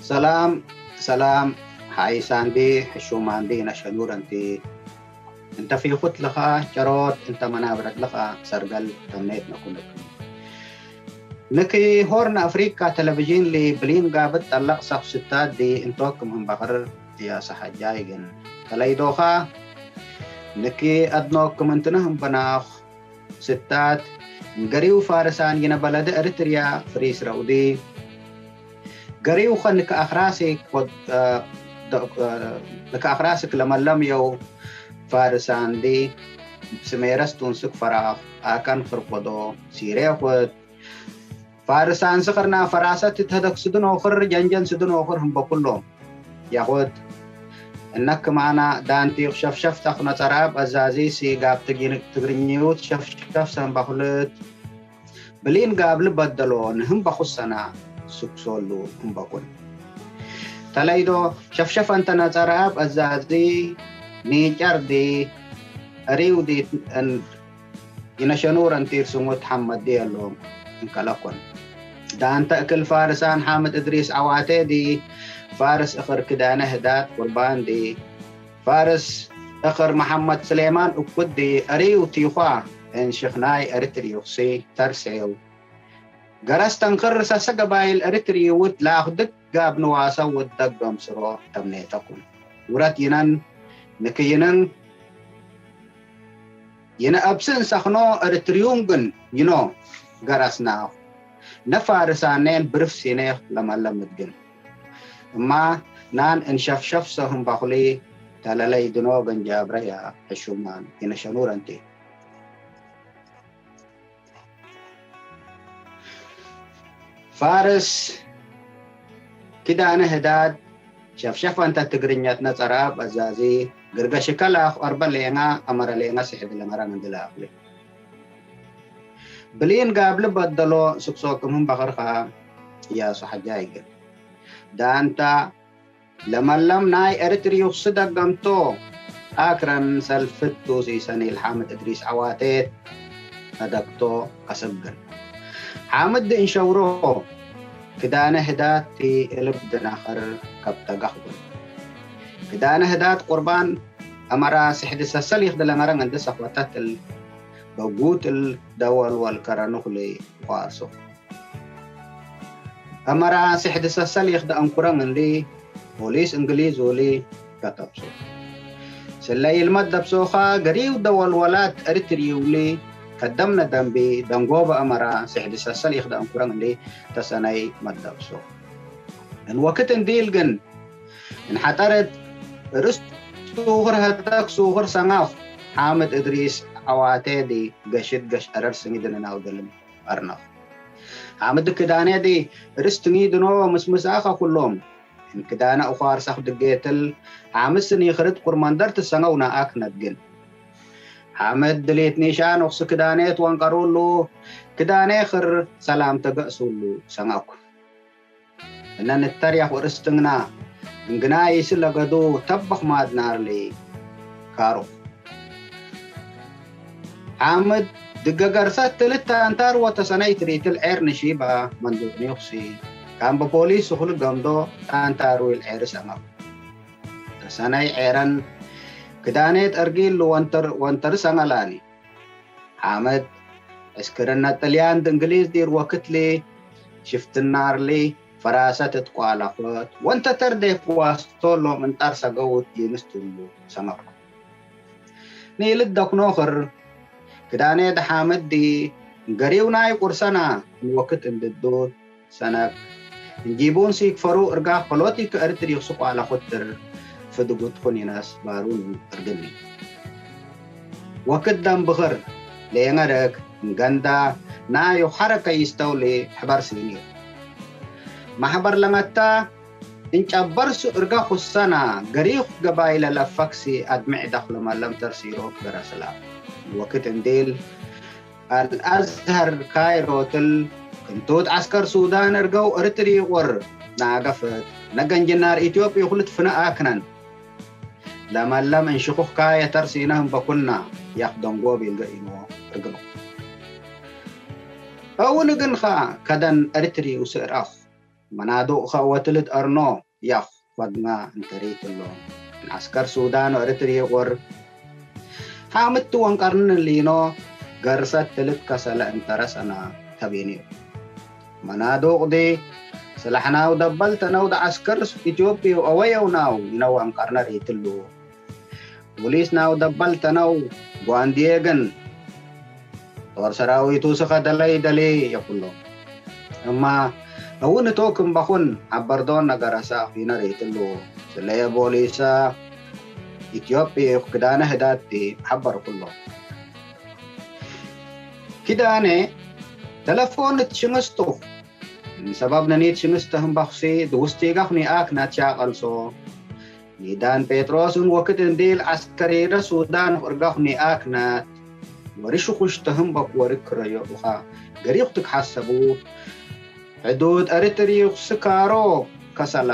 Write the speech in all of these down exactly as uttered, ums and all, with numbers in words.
ሰላም ሰላም፣ ሓይሳንዲ ሕሹማንዲ ነሸኑረንቲ፣ እንተ ፊኹት ለኸ ጨሮት፣ እንተ መናብረት ለኸ ሰርገል ተምኔት ነኩንክም። ንኪ ሆርን ኣፍሪካ ቴሌቪዥን ሊ ብሊን ጋብት ጠለቅ ሰኽ ስታዲ እንቶክም ህንበኽር እያ ሰሓጃይ ግን ተለይዶኻ ንኪ ኣድኖክም እንትነ ህንበናኽ ስታት ገሪው ፋርሳን ይነ በለደ ኤርትርያ ፍሪስ ረኡዲ ገሪው ኸን ከኣኽራሲ ኮድ፣ እ፣ ደ-፣ እ፣ ከኣኽራሲ ክለመለም የው ፋርሳንዲ ስሜረስ ቱንስክ ፈራኽ፣ አከን ኽርቆዶ፣ ሲሬ ኹት፣ ፋርሳን ዝኽርና ፈራሰት እት ሀደግ ስድኖ ኽር፣ ጀንጀን ስድኖ ኽር ህምበኩሎ። ያኹት፣ እነክ ማና ዳንቲኽ ሸፍሸፍ ተኽ ነጸራብ አዛዚ ሲጋብ ትግኝ-፣ ትግርኝዩት ሸፍሸፍ ሰንበኹልት፣ ብሊን ጋብሊ በደሎ ንህምበኹ ሰና ስክሶሉ ህምበኩን። ተለይዶ ሸፍሸፍ እንተ ነጸራብ አዛዚ ኒጨርዲ አሪውዲ እን-፣ ይነሸኑር እንቲር ስሙት ሐመዲ የሎም እንከለኮን። ዳንተ እክል ፋርሳን ሓምድ እድሪስ ዐዋቴ ዲ ፋርስ እኽር ክዳነ ህዳት ቁርባን ዲ ፋርስ እኽር መሐመድ ስሌማን እኩዲ አሪው ቲኳ እንሽኽናይ እርትርዩኽሲ ተርሴው። ገረስ ተንኽር ሰሰ ገባይል እርትርዩውት ላኹድግ ጋብ ንዋሰ ውደግ ገምስሮ ተምኔተኩን። ውረት ይነን ንክይንን ይነ አብስን ሰኽኖ እርትርዩን ግን ይኖ ገረስናኹ። ነፋርሳኔን ብርፍ ሲኔኽ ለመለምት ግን። እማ ናን እንሸፍሸፍ ሰህም በኹሊ ተለለይ ድኖ ገንጃብረያ ሕሹማን ይነሸኑረንቲ። ፋርስ ክዳነ ህዳድ ሸፍሸፍ እንተ ትግርኛት ነጸራብ አዛዚ ግርገ ሽከላኽ አርበ ሌንጋ አመረ ሌንጋ ስሕድ ለመረ ምንድላኽሊ። ብሊን ጋብሊ በደሎ ስክሶ ክምህን በኽርኻ እያሱ ሐጃይ ግን። ዳንታ ለመለም ናይ ኤርትርዩኽ ስደገምቶ አክረን ሰልፍቱ ሲሰኒ ለሓምድ እድሪስ ዐዋቴት ነደግቶ ከሰግን። ሓምድ እንሸውሮ ክዳነ ህዳት ቲ እልብ ድናኸር ከብተገኽብን። ክዳነ ህዳት ቁርባን አመራ ስሕድ ሰሰሊኽ ድለመረን እንድ ሰኽወተትል በጉትል ደወልወል ከረኑኽሊ ኳርሶ። አመራ ስሕድ ሰሰሊኽ ደአንኩረን እንዲ ፖሊስ እንግሊዝ ወሊ ከተብሶ። ስለይል መደብሶኻ ገሪው ደወልወላት እርትርዩሊ ከደምነ ደንቢ ደንጎበ አመራ ስሕድ ሰሰሊኽ ደአንኩረን እንዲ ተሰነይ መደብሶ። እንወክት እንዲል ግን እንሐጠረት ርስ ሱኽር ሀደክ ሱኽር ሰንጋፍ ሓምድ እድሪስ ዐዋቴ ዲ ገሽት ገሽ አረር ስንግድንናው ገልም አርነኽ። ሓምድ ክዳኔ ዲ ርስ ትንጊድኖ ምስምሳኸ ኩሎም። እንክዳነ ኡዃር ሰኽ ድጌትል ሓምስ ኒኽርት ቁርመንደር ትሰንገው ነአክ ነግን። ሓምድ ድሊት ኒሻን ኦኽስ ክዳኔት ወንቀሩሉ ክዳኔ ኽር ሰላም ተገእሱሉ ሰንገኩ። እነ ንተርያኽ ወርስትንግና እንግና ይስለገዱ ተበኽ ማድናርሊ ካሩኽ። ሓምድ ድገገርሰት ትልት ታንታር ወተሰነይ ትሪትል ዔር ንሺባ መንዱቅኒኹሲ ካም በፖሊስ ሱኹል ገምዶ ታንታር ዊል ዔር ሰንገብ። ተሰነይ ዔረን ክዳኔት አርጊል ወንተር፣ ወንተር ሰንገላኒ። ሓምድ ዕስክርነ ጥልያን ድእንግሊዝ ዲር ወክትሊ ሽፍትናርሊ ፈራሰት እት ቋላኾት ወንተ ተርዴ ክዋስቶሎም እንጣር ሰገውት ዲንስ ቱሉ ሰመርኩ። ኒልት ደኩኖ ኽር ክዳኔ ደሓምድ ዲ እንገሪው ናይ ቁርሰና እንወክት እንድዱት ሰነክ እንጂቡን ሲክፈሩ እርጋ ፖሎቲክ እርትር ይኽሱ ቋላ ኹትር ፍድጉት ኹን ይነስ ባሩን እርግኒ። ወክት ደም ብኽር ሌንገ ደክ እንገንዳ ናዩ ሐረከ ይስተውሊ ሕበር ሲኒ። ማሕበር ለመታ እንጨበርሱ እርጋ ኹሰና ገሪኽ ገባይለ ለፈክሲ አድምዕ ደኽሎ መለም ተርሲሮ ገረስላ። ወክት እንዲል አልአዝሀር ካይሮትል ክንቱት ዐስከር ሱዳን እርገው እርትሪ ቁር ናገፈት ነገንጅናር ኢትዮጵ ይኹልት ፍነ አክነን ለመለም እንሽኹኽ ካየ ተርሲነህም በኩልና ያኽ ደንጎብ ይልገ ኢኖ እርግኖ። አውን እግንኻ ከደን እርትሪ ውስእራኽ መናዱቕ ኸእወትልት አርኖ ያኽ ፈግና እንተሪትሎ። ዐስከር ሱዳን ወእርትሪ ቁር ሓምት ወንቀርን ሊኖ ገርሰት ትልት ከሰለ እንተረሰና ተቢኒው። መናዱቅ ዲ ስላሕናው ደበልተነው ደዐስከር ኢትዮጵዩ አወየው ናው ይነው አንቀርነ ሪትሉ። ፖሊስ ናው ደበልተነው ጓንድዬ ግን ጦር ሰራዊቱ ስኸ ደለይ ደሊ የኩሎ። እማ እውን እቶ ክም በኹን ሐበርዶን ነገረሳ ፊነ ሪትሉ። ስለየ ቦሊሰ ኢትዮጵ ክዳነ ህዳቲ ሐበር ኩሎ። ኪዳነ ተለፎን ትሽንግስቱኽ። ሰባብ ነኒት ሽንግስት ተህምባኹሲ ድውስቲጋኹኒ አክናት ሻቐልሶ። ኒዳን ጴጥሮስን ወክድ እንዲል ዐስከሪረ ሱዳን እርጋኹኒ አክናት። ወሪ ሽኹሽ ተህምበኩ ወሪ ክረዮ ኡኻ። ገሪኹ ትክ ሐሰቡ። ሕዱድ ኤሪትሪ ስካሮ ከሰላ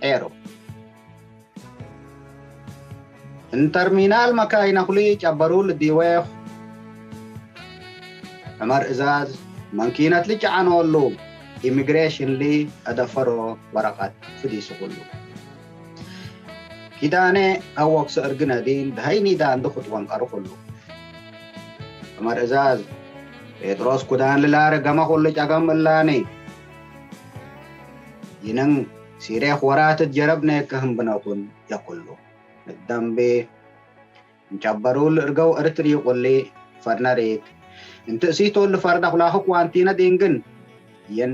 ዔሮ። እን ተርሚናል መካይን አኹሊ ጨበሩል ዲወኽ። ዑመር እዛዝ መንኪነትሊ ጨዐኖሉ፣ ኢሚግሬሽንሊ አደፈሮ ወረቀት ፍዲስኹሉ። ኪዳነ አወክ ሰእርግነዲን ደሀይኒ ዳንዱ ክትወንቀሩ ኩሉ። ዑመር እዛዝ ጴጥሮስ ኩዳን ልላረ ገመ ኩሉ ጨገም እላኒ። ይንን ሲሬኽ ወራት ጀረብነ ክህም ብነኩን የኩሉ። ንደምቢ እንጨበሩል እርገው እርትሪ ቁሊ ፈርነሪክ። እንት እሲቶል ፈርዳ ኩላኹክ ዋንቲነ ዲንግን። ይን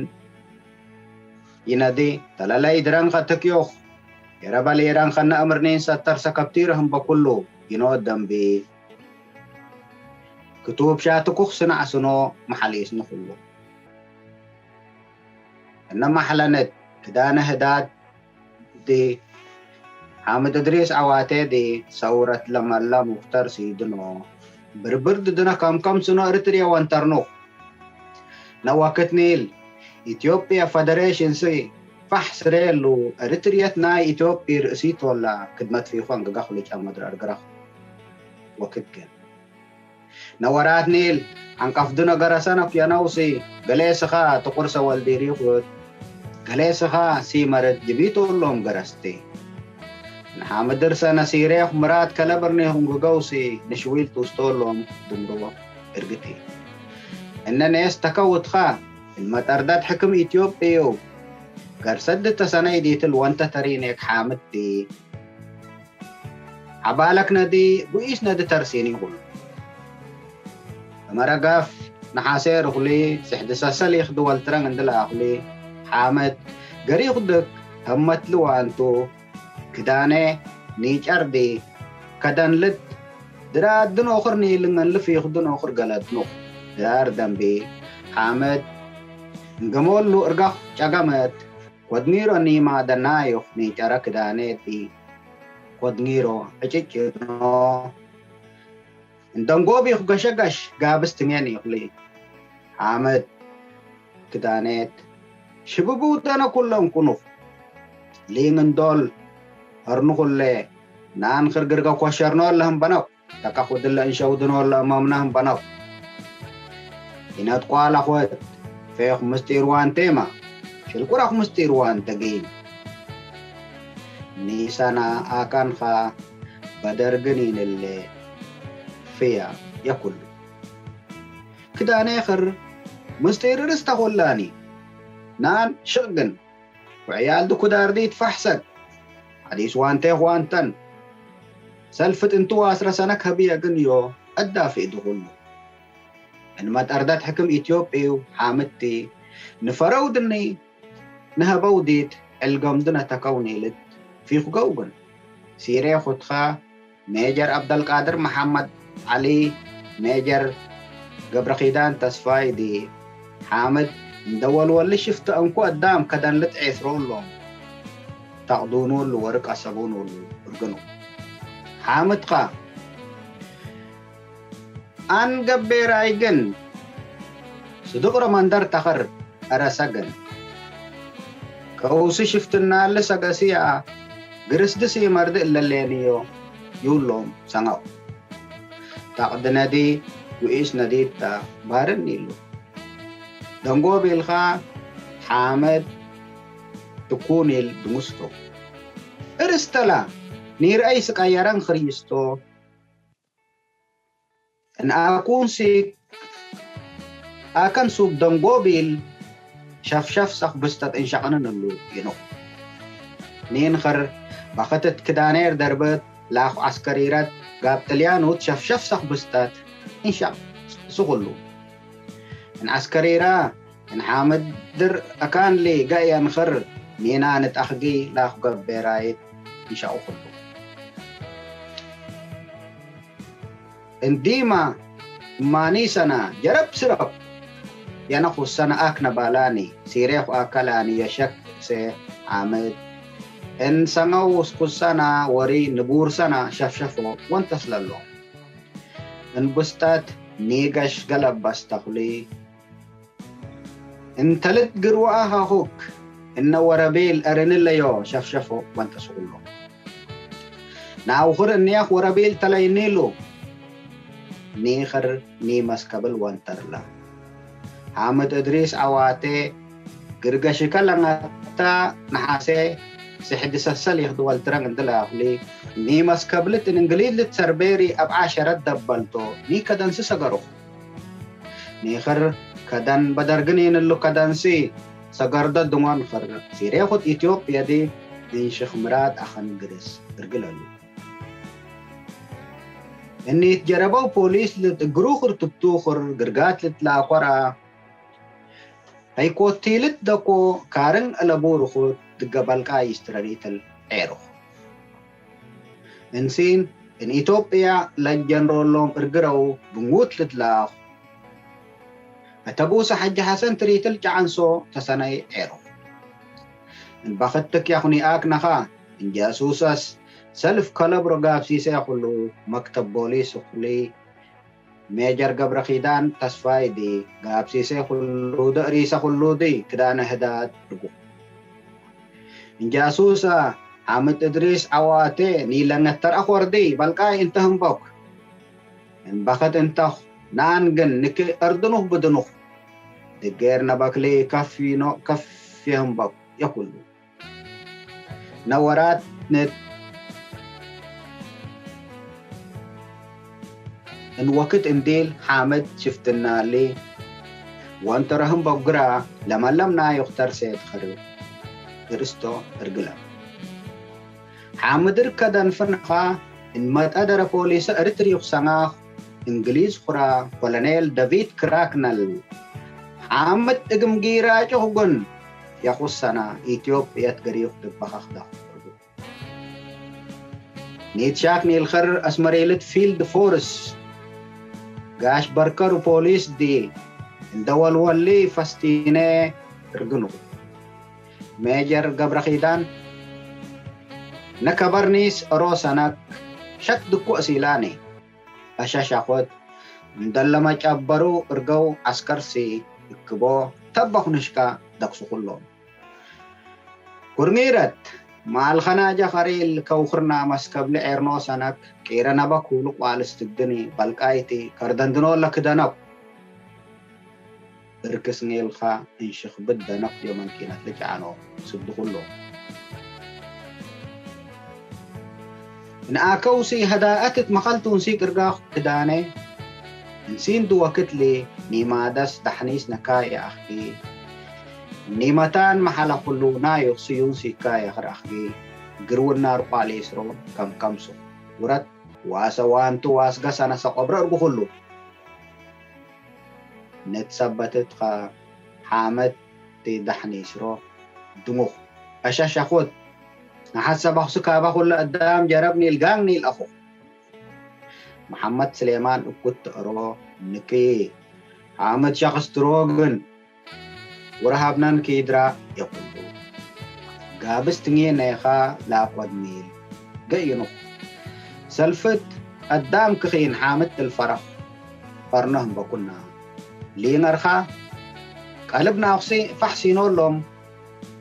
ይነዲ ተለለይ ድረን ኸትክዮኽ። የረበል የራን ኸነ እምርኒን ሰተር ሰከብቲረህም በኩሉ ይኖ ደምቢ። ክቱብ ሻትኩኽ ስናዕ ስኖ መሐሊስኒ ኩሉ። እነ መሐለነት ክዳነ ህዳድ ዲ ሓምድ እድሪስ ዐዋቴ ዲ ሰውረት ለመላ ሙክተር ሲድኖ ብርብር ድድነ ከምከም ስኖ እርትርየ ወንተርኑኽ። ነወክት ኒል ኢትዮጵያ ፈደሬሽን ሲ ፋሕ ስሬሉ እርትርየት ናይ ኢትዮጵይ ርእሲቶላ ክድመት ፊኾ እንግጋ ኩልጫ መድረር ግራኽ ወክት ገን ነወራት ኒል ዐንቀፍድኖ ገረሰነኩ የነውሲ። ገሌ ስኻ ጥቁር ሰወልዲሪኩት፣ ገሌ ስኻ ሲመርድ ጅቢቶሎም ገረስቲ። ንሓምድር ሰነ ሲሬኹ ምራት ከለብርኒኹ እንግገውሲ ንሽዊል ቱስቶሎም ድምሮ እርግቲ። እነ ኔስ ተከውትኻ እንመጠርዳት ሕክም ኢትዮጵዩ ገርሰድ ተሰነይ ዲትል ወንተ ተሪኔክ ሓምድቲ። ዐባለክ ነዲ ቡኢስ ነዲ ተርሲኒ ኩሉ። እመረጋፍ ነሓሴ ርኹሊ ስሕዲ ሰሰሊኽ ድወልትረን እንድለ አኹሊ ሓመድ ገሪኹ ድክ ተመትሊ ዋንቱ ክዳኔ ኒጨርዲ ከደንልት ድራር ድኖኽር ኒልንገን ልፊኽ ድኖኽር ገለድኑኽ ድራር ደንቢ ሓመድ እንገሞሉ እርጋኽ ጨገመት ኮድኒሮ ኒማ ደናዮኽ ኒጨረ ክዳኔቲ ኮድኒሮ ዕጭጭኖ እንደንጎቢኽ ገሸገሽ ጋብስ ትንጌን ይኹሊ ሓመድ ክዳኔት ሽብቡ ደነ ኩለን ቁኑኽ ሊንግንዶል ሀርኑኹሌ ናን ኽርግርገ ኮሸርኖ ለህም በነው ተቀኹድለ እንሸውድኖ ለእመምነህም በነው ኢነጥቋል አኾት ፌኹ ምስጢር ዋንቴማ ሽልቁራኽ ምስጢር ዋንተጊ ኒሰና አካንኻ በደርግን ኢንሌ ፍያ የኩሉ ክዳኔ ኽር ምስጢር ርስ ተኾላኒ ናን ሽቕግን ወዕያል ድኩዳር ዲት ፋሕሰግ ሐዲስ ዋንቴ ኽዋንተን ሰልፍጥ እንቱ ዋስረ ሰነክ ሀብየ ግንዮ አዳፊ ድኹሉ እንመጠርደት ሕክም ኢትዮጵዩ ሓምድቲ ንፈረው ድኒ ንሀበው ዲት ዕልገምድነ ተከው ኒልት ፊኽገው ግን ሲሬ ኹትኻ ሜጀር ዐብደልቃድር መሐመድ ዐሊ፣ ሜጀር ገብረኪዳን ተስፋይ ዲ ሓምድ እንደ ወልወሊ ሽፍተ እንኩ አዳም ከደንልት ዔስሮሎም ተቅዱኑሉ ወርቅ አሰቡኑሉ እርግኑ ሓምድኻ አን ገቤራይ ግን ስዱቅረ መንደር ተኸር አረሰ ግን ከውሲ ሽፍትናል ሰገሲያ ግርስድሲ መርድ እለሌንዮ ዩሎም ሰንገው ታቅድነዲ ውኢስ ነዲታ ባርን ይሉ ደንጎቢልኻ ሓመድ ትኩኒል ድሙስቶ እርስተላ ኒርአይ ስቀየረን ኽሪስቶ እንአኩንሲ አከን ሱብ ደንጎቢል ሸፍሸፍ ሰኽ ብስተት እንሸቅንን እሉ ይኖ ኒንኽር በኸተት ክዳኔር ደርበት ላኹ ዐስከሪረት ጋብ ጥልያኑት ሸፍሸፍ ሰኽ ብስተት እንሸቅ ስኹሉ እንዐስከሪራ እንሓምድር አካንሊ ገእየንኽር ኒና ንጠኽጊ ላኹ ገቤራይት እንሸቁ ኩሉ እንዲማ እማኒ ሰና ጀረብ ስረብ የነ ኩሰና አክነ ባላኒ፣ ሲሬኹ አከላኒ የሸክሰ ሐምድ። እን ሰንገው ኩሰና ወሪ ንቡር ሰና ሸፍሸፎ ወንተስለሎ። እን ብስጠት ኒገሽ ገለበስ ተኹሊ። እንተልት ግርዋ አኻኹክ እነ ወረቢል እርንለዮ ሸፍሸፎ ወንተስኹሎ። ናውኽር እንያኽ ወረቢል ተለይኒሉ። ኒኽር ኒመስከብል ወንተርላ። ሐምድ እድሪስ ዐዋቴ ግርገሽከ ለንገታ ነሐሴ ስሕዲ ሰሰል ይኽድ ወልትረን እንድላኹሊ ኒመስከብልት እንግሊዝ ልትሰርቤሪ አብ ዐሸረት ደበልቶ ኒከደንሲ ሰገሩኽ። ኒኽር ከደን በደርግኒን እሉ ከደንሲ ሰገርዶ ድንጎ ንኽር ሲሬኹት ኢትዮጵያ ዲ እንሽኽ ምራድ አኸን ግርስ እርግለሉ። እኒ ትጀረበው ፖሊስ ልትእግሩኽር ትብቱኽር ግርጋት ልትላኮራ። ሀይኮቲልት ደኮ ካርን እለቡርኹት ድገ በልቃ ይስትረሪትል ዔሩኽ። እንሲን እን ኢትዮጵያ ለጀንሮሎም እርግረው ብንጉት ልትላኹ። እተቡሰ ሐጂ ሐሰን ትሪትል ጨዐንሶ ተሰነይ ዔሩኽ። እን በኽትክ ያኹኒ አክነኻ እንጃሱሰስ ሰልፍ ከለብሮ ጋብሲሴ ኩሉ መክተብ ቦሊስ ኩሊ ሜጀር ገብረኪዳን ተስፋይ ዲ ጋብሲሴ ኩሉ ዲ ሪሰ ኩሉ ዲ ክዳነ ህዳድ እርጉ። እንጃሱሰ ሐምድ እድሪስ ዐዋቴ ኒለንገተር አኾርዲ በልቃይ እንተ ህምበኩ። እንበኸት እንተኹ ናን ግን ንክ እርድኑኽ ብድኑኽ። ድጌር ነበክሊ ከፍ ይኖ ከፍ የህምበኩ የኩሉ። ነወራት ነት እንወክት እንዲል ሐምድ ሽፍትናሊ ወንተረህም በግራ ለመለም ናይ ዮኽተር ሴት ኸርብ እርስቶ እርግለም። ሐምድ እርከ ደንፍንኻ እንመጠደረ ፖሊሰ እርትሪ ኹሰናኽ እንግሊዝ ኹራ ኮሎኔል ዳቪድ ክራክነል ሐምድ እግም ጊራጭ ኹጉን የኹሰና ኢትዮጵየት ገሪኽ ድበኸኽ ዳኹ። ኒትሻክ ኒልኸር አስመሬልት ፊልድ ፎርስ ጋሽ በርከሩ ፖሊስ ዲ እንደ ወልወሊ ፈስቲነ እርግኑ። ሜጀር ገብረኺዳን ነከበርኒስ ኦሮሰነክ ሸክ ድኩ አሲላኒ አሻሻኾት እንደለመጨበሩ እርገው ዐስከርሲ እክቦ ተበኹ ንሽካ ደክሱ ኩሎም። ኩርሚረት ማልኸናጀ ኸሪል ከውኽርና መስከብሊ ዔርኖ ሰነክ ቂረ ነበ ኩሉ ቋልስ ትግድኒ በልቃይቲ ከርደንድኖ ለክደነኩ። እርክስ ኔልኻ እንሽኽብት ደነፍ ዲዮ መንኪነት ልጨዓኖ ስብዱ ኩሎ። ንአከውሲ ሀዳአት እት መኸልቱንሲ ቅርጋኽ ክዳነ እንሲን ድወክትሊ ኒማደስ ዳሕኒስ ነካየ አኽዲ ኒመታን መሐለ ኩሉ ናዩ ስዩን ሲካየ ኽር አኽዲ ግርውና ርቋ ሊስሮ ከምከምሱ ውረት ዋሰ ዋንቱ ዋስገ ሰነሰ ቆብረ እርጉ ኩሉ። ንትሰበትት ኸ ሐመድ ቲ ዳሕኒስሮ ድሙኽ አሸሸኹት። ነሐሰበኽሱ ካበ ኩለ አዳም ጀረብ ኒል ጋንግ ኒል አኹ። መሐመድ ስሌማን እኩት ተእሮ ንኪ ሐመድ ሸኽስትሮ ግን ወረሃብናን ኪድራ የኩሉ ጋብስ ትንጌ ነይኻ ላኮድ ኒል ገዩኑ ሰልፍት አዳም ክኺን ሐምድ ትልፈረኽ ፈርኖ ህምበኩና ሊንገርኻ ቀልብ ናኹሲ ፋሕሲኖሎም።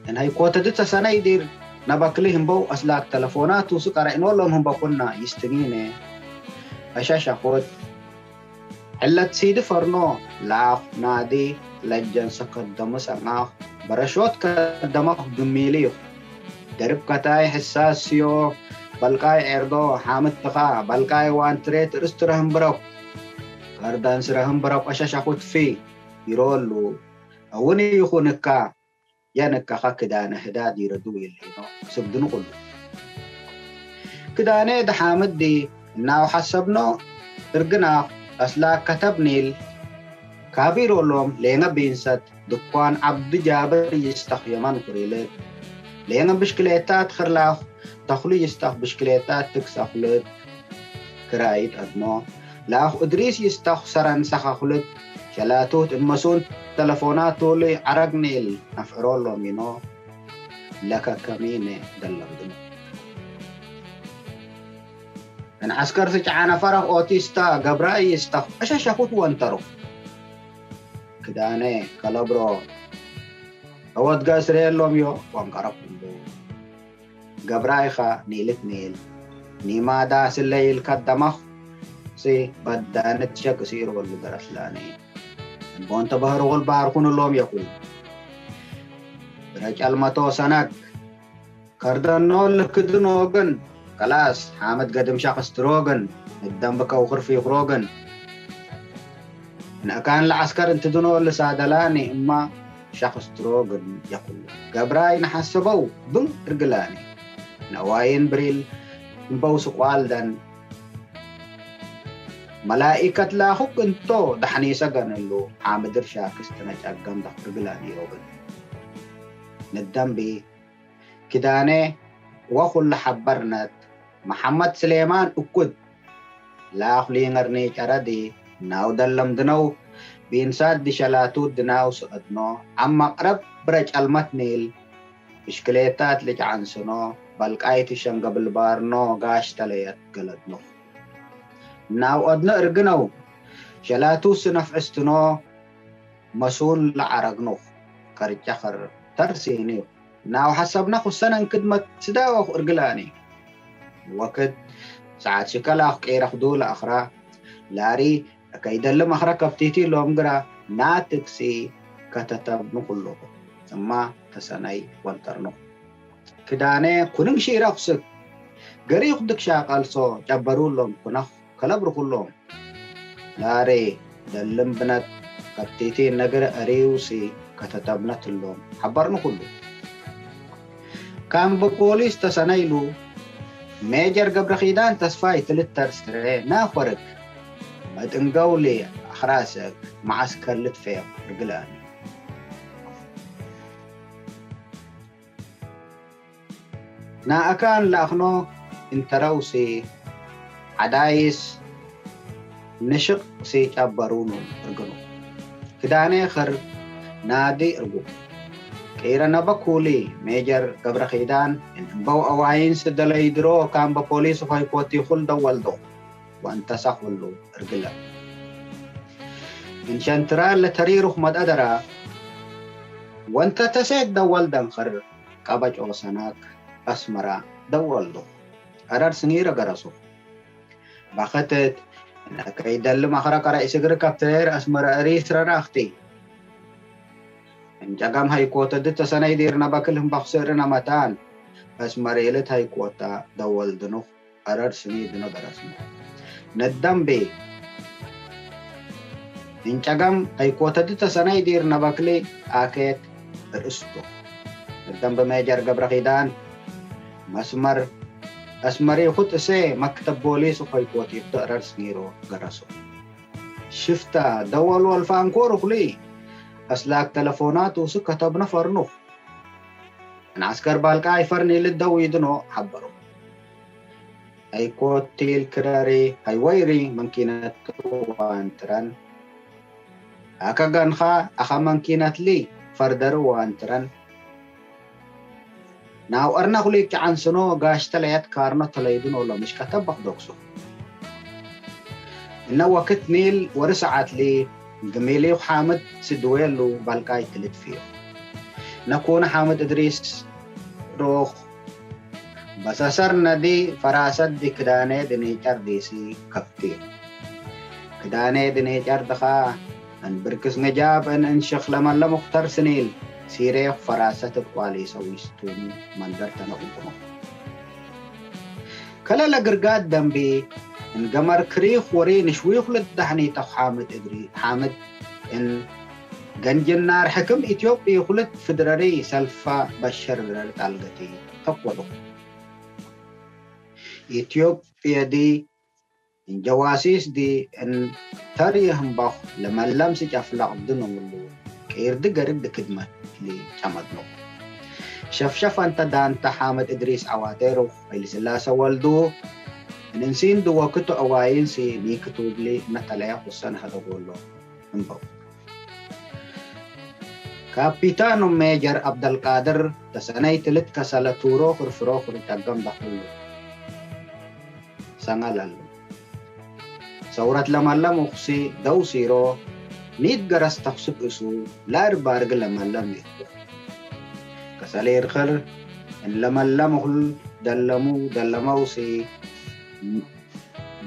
እንሀይ ኮተድት ሰሰነይ ዲር ነበክሊ ህምበው አስላክ ተለፎናት ቱሱ ቀረእኖሎም ህምበኩና ይስትኒነ አሻሻኾት ዕለት ሲዲ ፈርኖ ላኽ ናዲ ለጀንሰ ከደሙ ሰናኽ በረሾት ከደመኽ ግሚሊኽ ደርብ ከታይ ሕሳስ ስዮ በልቃይ ዔርዶ ሐምድ ትኻ በልቃይ ዋንትሬት ርስትረህም ብረኩ ከርዳን ስረህም ብረኩ አሻሻኹት ፊ ይሮሉ እውን ይኹንካ የንከኸ ክዳነ ህዳድ ይረዱ ይልሂኖ ስብድኑ ኩሉ። ክዳኔ ደሓምድ ዲ እናው ሐሰብኖ እርግናኽ አስላ ከተብ ኒል ካቢሮሎም ሌንገ ቢንሰት ድኳን ዐብዱ ጃብር ይስተኽ የመን ኩሪልት ሌንገ ብሽክሌታት ኽርላኽ ተኽሉ ይስተኽ ብሽክሌታት ትክሰኽልት ክራይት አድሞ ላኹ እድሪስ ይስታኹ ሰረን ሰኸ ኩልት ሸላቱት እመሱን ተለፎናት ቶሊ ዐረግኒ እል ነፍዕሮ ሎም ይኖ ለከከሚነ ደለምድኖ። እን ዐስከር ስጭዓ ነፈረኽ ኦቲስታ ገብራይ ይስታኹ እሸሸኹት ወንተሩኽ። ክዳነ ከለብሮ እወት ገስሬ ሎም ዮ ወንቀረኩ እምቡ። ገብራይኻ ኒልት ኒል ኒማዳ ስለይል ከደመኽ ሲ በዳነት ሸክ ሲር ወሉ ደረስላኒ። እምቦን ተበህርኹል ባርኹን ሎም የኩል ብረ ጨልመቶ ሰነግ ከርደኖ ልክድኖ ግን ከላስ ሓመድ ገድም ሸኽስትሮ ግን ንደም ብከውኽር ፊኽሮ ግን ንእካን ለዐስከር እንትድኖ ልሳደላኒ እማ ሸኽስትሮ ግን የኩሉ ገብራይ ነሐሰበው ብን እርግላኒ ነዋይን ብሪል እምበው ስቋል ደን መላኢከት ላኹክ እንቶ ዳሕኒሰ ገንሉ ሓምድር ሻክስት ነጨገም ደኽ እርግላኒ ዮብን ንደምቢ ክዳኔ ወኹል ለሐበርነት መሐመድ ስሌማን እኩድ ላኹ ሊንገርኒ ጨረዲ ናው ደለምድነው ቢንሳት ድሸላቱ ድናው ስዕድኖ አማ ቅረብ ብረ ጨልመት ኒል ብሽክሌታት ልጭዓንስኖ በልቃይት ሸንገብል ባርኖ ጋሽ ተለየት ገለድኖ ናው ኦድነ እርግነው ሸላቱ ስነፍዕስትኖ መሱን ለዐረግኑኽ ከርጨኸር ተርሲኒው ናው ሐሰብነ ኩሰነን ክድመት ስዳወኽ እርግላኒ ወክድ ሰዓት ሽከላኽ ቄረኽዱ ለአኽራ ላሪ ለከይደልም አኽራ ከብቲቲ ሎም ግራ ናትክሲ ከተተብኑ ኩሉ እማ ተሰነይ ወንተርኑ ክዳኔ ኩንን ሺረኽስክ ገሪኽ ድክ ሻቀልሶ ጨበሩ ሎም ኩነኽ ከለብሩ ኩሎም ላሬ ደልም ብነት ከብቲቲ ነግረ አሪውሲ ከተተብነት እሎም ሐበርኑ ኩሉ። ካምብ ፖሊስ ተሰነይሉ ሜጀር ገብረኺዳን ተስፋይ ትልተር ስሬ ናፈርክ መጥንገውሊ አኽራሰክ መዓስከር ልትፌቅ እርግላኒ። ናእካን ላኽኖ እንተረውሲ ዐዳይስ ንሽቅ ሲጨበሩኑ እርግኑ ክዳኔ ኽር ናዲ እርጉ ቂረ ነበኩሊ ሜጀር ገብረኺዳን እንበው አዋይን ስደለይ ድሮ ካምበ ፖሊስ ሆይኮቲ ኹል ደወልዶ ወንተሰ ኹሉ እርግለ እንሸንትራ ለተሪሩኽ መድአደራ ወንተ ተሴት ደወል ደንኽር ቀበጮ ሰናክ አስመራ ደወልዶ አረር ስኒረ ገረሱ በኸተት እነከይ ደልም አኽረ ቀረ ኢስግር ከብትሬር አስመረ እሪስ ረራኽቲ እንጨገም ሀይኮተድ ተሰነይ ዲርነ በክልህም በኽስርነ መታን አስመሬልት ሀይኮታ ደወልድኑኽ አረር ስኒድነ ገረስነ ነደምቤ እንጨገም ሀይኮተድ ተሰነይ ዲርነ በክሊ አኬት ርእስቶ ነደምበ ሜጀር ገብረኺዳን መስመር አስመሪኹት እሴ መክተብ ቦሊስ ኾይኮቲቱ አረር ስኒሮ ገረሶ ሽፍታ ደወል ወልፋንኮር ኹሊ አስላክ ተለፎናት ውስክ ከተብነ ፈርኑኽ እንዐስከር ባልቃይ ፈርኒ ልደው ይድኖ ሐበሮ ሀይኮቲል ክረሪ ሀይወይሪ መንኪነቱ ዋንትረን አከ ገንኻ አኸ መንኪነትሊ ፈርደሪ ዋንትረን ናው አርና ኩሊክ ጨዓንስኖ ጋሽ ተለያት ካርኖ ተለይድኖ ለምሽቀ ተበኽ ዶክሱ እነ ወክት ኒል ወሪ ሰዓትሊ ግሚሊኹ ሓምድ ስድዌሉ ባልቃይ ትልት ፊዩ ነኩነ ሓምድ እድሪስ ሮኽ በሰሰር ነዲ ፈራሰት ዲ ክዳኔ ድኒጨር ዲሲ ከፍቲ ክዳኔ ድኒጨር ድኻ እንብርክስ ነጃብ እን እንሽኽ ለመለ ሙኽተር ስኒል ሲሬኽ ፈራሰት እቋሊሰ ዊስቱኒ መንደር ተነቁቁኖ ከለለ ግርጋድ ደንቢ እንገመር ክሪኽ ወሪ ንሽዊኽ ልዳሕኒ ተኽ ሓምድ እግሪ ሓምድ እን ገንጅናር ሕክም ኢትዮጵይ ኹልት ፍድረሪ ሰልፋ በሸር ብረር ጣልገቲ ተቆሉ ኢትዮጵየ ዲ እንጀዋሲስ ዲ እንተር የህምባኽ ለመለም ሲጨፍለቕ ድንምሉ ቂርድ ገርድ ክድመት ሊ ጨመድኖ ሸፍሸፍ አንተ ዳንተ ሓመድ እድሪስ ዐዋቴሩ ሀይልስላሰ ወልዱ Nn siin du wokito awaayinsi ni kituubli na talaya kossan hada gollo. Mbok. Kapitaano Meejar Abdalqaadir tasanay tilit kasala tuurookur furookur taggam daxullu. Sangalallu. Sawrat lamallamuksi daw siiroo niit garas taxsuk isu laar baarg lamallam yirku. Kasaliir xir in lamallamuxl dallamu dallamawsi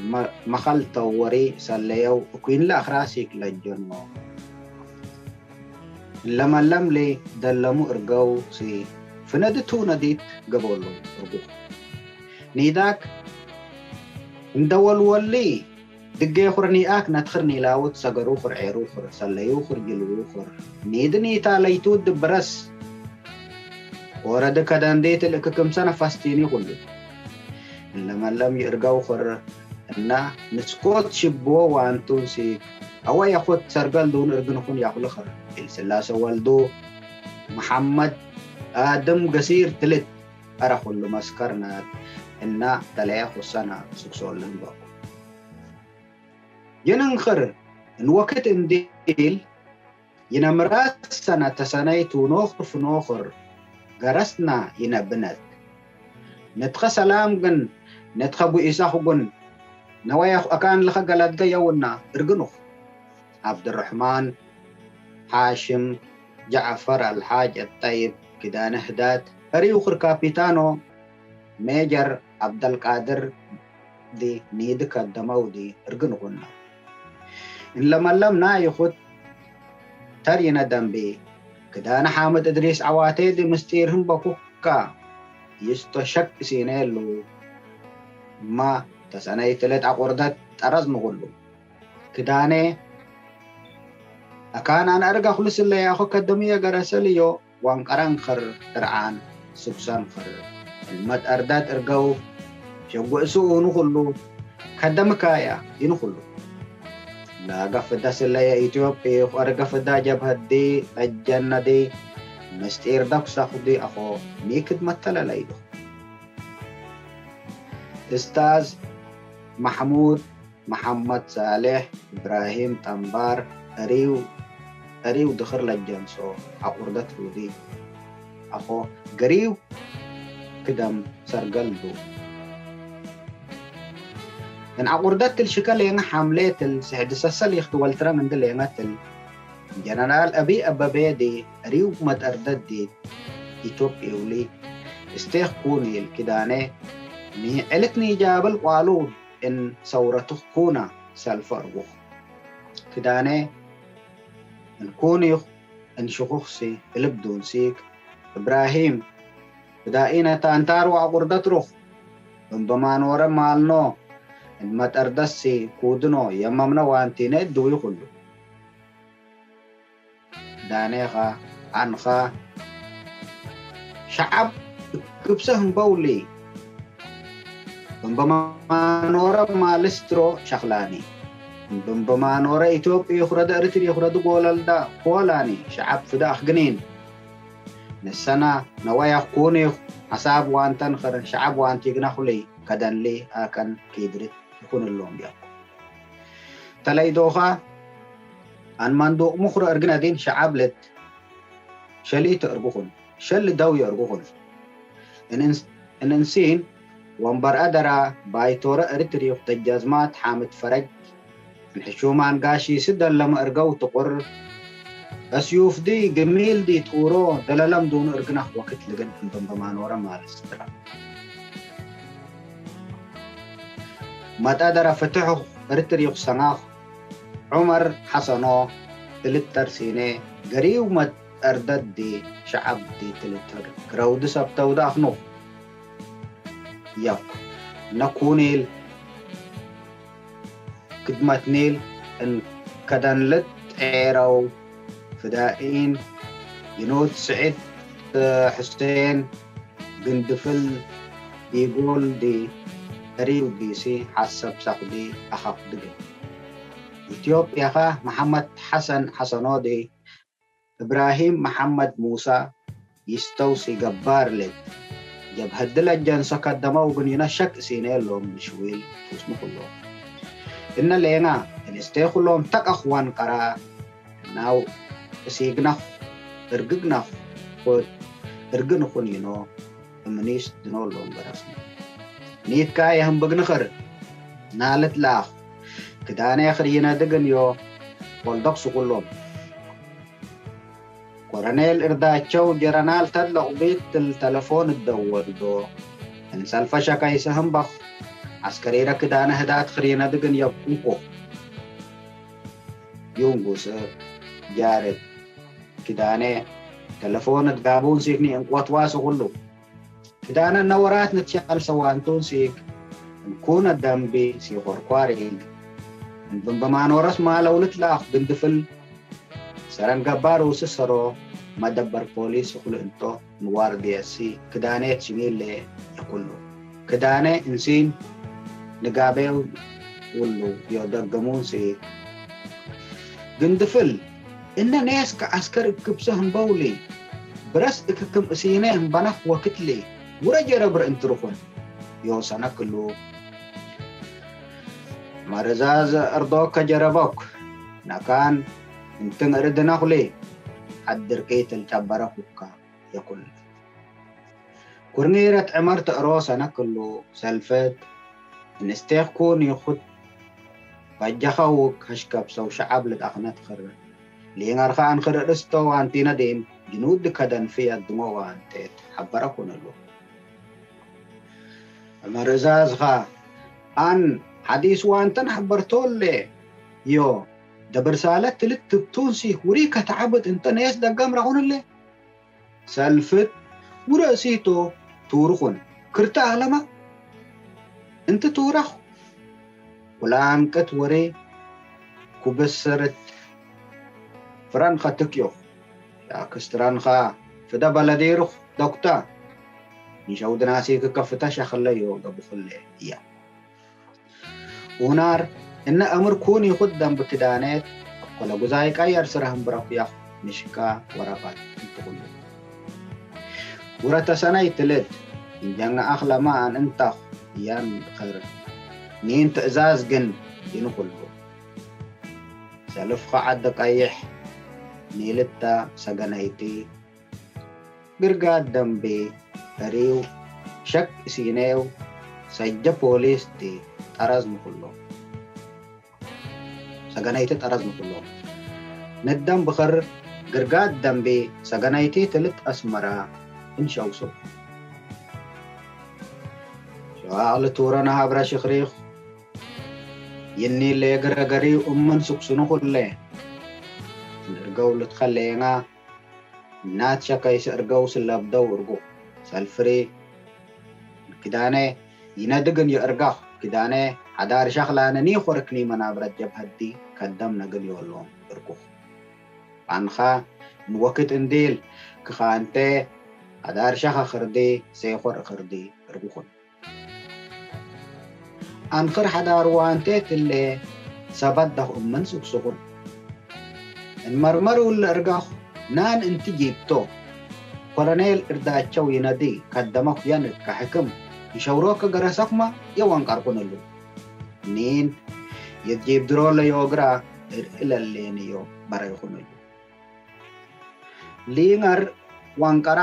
ma-, maxal tawwari salleyaw ukwinla axraasik lajjonno. Lamallamli dallamu irgawsi fnad tuunadit gabollu irguk. Niidaak ndawalwalli diggeexur nii'aak nadxir niilaawut sagaruuxur eeruuxur sallayuuxur jilwuuxur niid niitaalaytuud dibras. Orad kadandit ilkikimsa nafastini kullu. Lamallam irgawxur inna niskot shibbo waantunsi awa yaxut sargal duun irgnxun yaxulxir. Ilsillasa waldu Muhammad Adam Gasiir tilit ara kullu maskarnat inna talaya kussana suksollin bako. Yinxir in wokit indil yinamrassana tasanay tuunooxur fnooxur garasna yinabnat. Nidxa salaam gin nidxa bu'isaxu gin nawayaxu akaan lxa galadga yawna irgnux. Abdurrahman Hashim Ja'far Alhaj Attayib kidane hdat ariwxur kapitaano Meejar Abdalqaadir di niid kaddamawdi irgnxunna. In lamallam naayixut tar yinadambi kidane Hamid Idris Awatedi mistiir hin bakukka yisto shak isiinellu ma tasanay tilit aqurdat xaraznxullu. Kidane akaan an arga xulu silleyaxu kaddamiya garasaliyo wanqaranxir ir'aan suksanxir. Ilmat ardat irgaw shaggu isu uunu kullu kaddam kaaya inu kullu. Laaga fda silleya Itiyopiyux arga fda jabhaddi lajjannadi mistiir daksaxudi axo mi kidmat talalaydu. Ustaaz Mahmud Muhammad Salih Ibrahim Tambar ariw, ariw dixir lajjan so aqurdat rudi axo gariw kidam sargaldu. In aqurdat til shika lenga hamle til sixdisasal yixtu waltran indi lenga til Jeneraal Abiy Ababedi ariw mad ardat di Itiyopiyuli isteex kunil kidane ni elit ni jabal qalu in sawratux kuna salfa argux. Kidane in kunix in shuxuxsi ilib dunsik Ibrahim bida ina tantar wa aqurdat rux bambamanora malno in mad ardatsi kudno yamamna wantine duwi kullu. Danexa anxa shacab kibsa hin bawli bambamanora malistro shaxlani bambamanora Itiyopiya xurada Eritri xurada golalda kolani shacab fida axgnin. Nisana nawaya kunix hasab wantan xir shacab wantigna xuli kadanli akan kidri kunilom ya. Talay doxa an manduq muxra irgna din shacab lit shalit irguxun shal dawi irguxun. Inin, inin sin wambar adara baytora Eritri Dajjazmat Hamid Faraj in xishuman gashi sidda lama irgaw tuqur asyuf di gmil di turo dalalam dunu irgna wakit ligin bambamanora malistra. Mad adara fatuxu Eritri sangax Umar Hasano tilit tarsine gariw mad ardat di shacab di tilit tar grawdi sabtawda axnux. Yak na kunil kidmatnil in kadanlit eraw fida'in Yunus Sa'id Hussein gindifil igol di ariw disi hasab saqdi axaq digi. Itiyopiya xa Muhammad Hasan Hasano di Ibrahim Muhammad Musa yistawsi gabbar lit ጀብሀዲ ለጀንሰ ከደመው ግን ይነ ሸክ እሲነ እሎም ንሽዊል ቱስኑ ኩሎም። እነ ሌና እንስቴ ኩሎም ተቀኽ ወንቀራ ናው እሲግናኽ እርግግናኽ ኮድ እርግን ኩን ይኖ እምኒስ ድኖ ሎም በረስነ። ኒትካ የህምብግ ንኽር ናልት ላኽ ክዳኔ ኽር ይነድግን ዮ ኮልዶክ ስኩሎም። ኮረኔል እርዳቸው ጀረናል ተድለ ቁቢት ትል ተለፎን እደወልዶ እንሰልፈ ሸካይሰ ህምበኽ ዐስከሪረ ክዳነ ህዳት ኽር ይነድግን የብቁንኮ። ዩንጉስ ጃርድ ክዳኔ ተለፎን እትጋቡን ሲክኒ እንቆት ዋስ ኩሉ ክዳነ እነ ወራት ንትሻል ሰዋንቱን ሲክ እንኩነ ደምቢ ሲኾርኳሪግ እንብንበማኖረስ ማለውልት ላኽ ግንድፍል ሰረን ገባር ውስ ሰሮ መደበር ፖሊስ ኩሉ እንቶ ንዋርድየሲ ክዳኔት ሽሚሌ የኩሉ ክዳኔ እንሲን ንጋቤው ውሉ ዮደገሙን ሲክ ግንድፍል እነ ኔስ ከዐስከር እክብሰ ህምበውሊ ብረስ እክክም እሲነ ህምበነኽ ወክትሊ ውረ ጀረብር እንትርኹን ዮሰነክሉ መርዛዝ እርዶከ ጀረቦክ ነካን እንትን እርድነኹሊ ሐድርቂ ትልጨበረኩካ የኩል ኩርኒረት ዕመር ተእሮሰነ ክሉ ሰልፈት እንስቴኽ ኩን ይኹት በጀኸውክ ሀሽከብ ሰው ሸዓብ ልትአኽነት ኽር ሊንገርኸ አንኽር ርስቶ ዋንቲነ ዲን ጅኑድ ከደን ፍየት ድሞ ዋንቴት ሐበረ ኩንሉ። ዕመር እዛዝኻ አን ሐዲስ ዋንተን ሐበርቶሌ ዮ ደብርሳለት ትልት ትብቱንሲ ውሪ ከተዓብጥ እንተ ነየስ ደገም ረኹንሌ ሰልፍት ውረእሲቶ ቱርኹን ክርተ አለማ እንቲ ቱረኽ ኩላንቅት ወሬ ኩብስርት ፍረንኸ ትክዮኽ ሻክስትረንኸ ፍደ በለዲርኽ ዶክታ ንሸውድናሲክ ከፍተ ሸኽለዮ ገብኹሌ እያ። ኡናር እነ አምር ኩን ይኹት ደንብ ክዳኔት አኮለ ጉዛይ ቀየር ስረህም ብረኩያኽ ምሽካ ወረቀት እንትኹሉ። ውረተ ሰነይ ትልድ እንጀንገ አኽለማ አን እንታኽ ያን ኸር ኒን ትእዛዝ ግን ይንኹሉ። ሰልፍኸ ዐደ ቀይሕ ኒልታ ሰገነይቲ ግርጋድ ደንቢ እሪው ሸክ እሲኔው ሰጀ ፖሊስ ቲ ጠረዝ ምኩሎም። ሰገነይቲ ጠረዝ ምኩሎም። ንደም ብኽር ግርጋድ ደንቢ ሰገነይቲ ትልት አስመራ እንሸውሶ። ሸዋቅ ልቱረ ነሃብረ ሽኽሪኽ ይኒ ሌግረ ገሪው እምን ስኩስኑ ኩሌ እንርገው ልትኸሌና እናት ሸከይሰ እርገው ስለብደው እርጉ ሰልፍሪ ክዳነ ይነድግን የእርጋኽ ክዳነ ሐዳር ሸኽላነ ኒኾርክኒ መናብረት ጀብሀዲ ከደም ነግል ዮሎም እርጉኽ። አንኻ እንወክት እንዲል ክኻንተ ሐዳር ሸኸ ኽርዲ ሴኾር እኽርዲ እርጉኹን። አንኽር ሐዳር ዋንቴት እለ ሰበት ደኽ እምን ስኩስኹን። እንመርመር ውል እርጋኽ ናን እንቲ ጂብቶ ኮሎኔል እርዳቸው ይነዲ ከደመኽ የንድ ከሕክም ይሸውሮከ ገረሰኽማ የወንቀርኩን እሉ። ኒን የትጂብ ድሮ ለዮግራ እር እለሌንዮ በረይኹን እሉ። ሊንገር ወንቀራ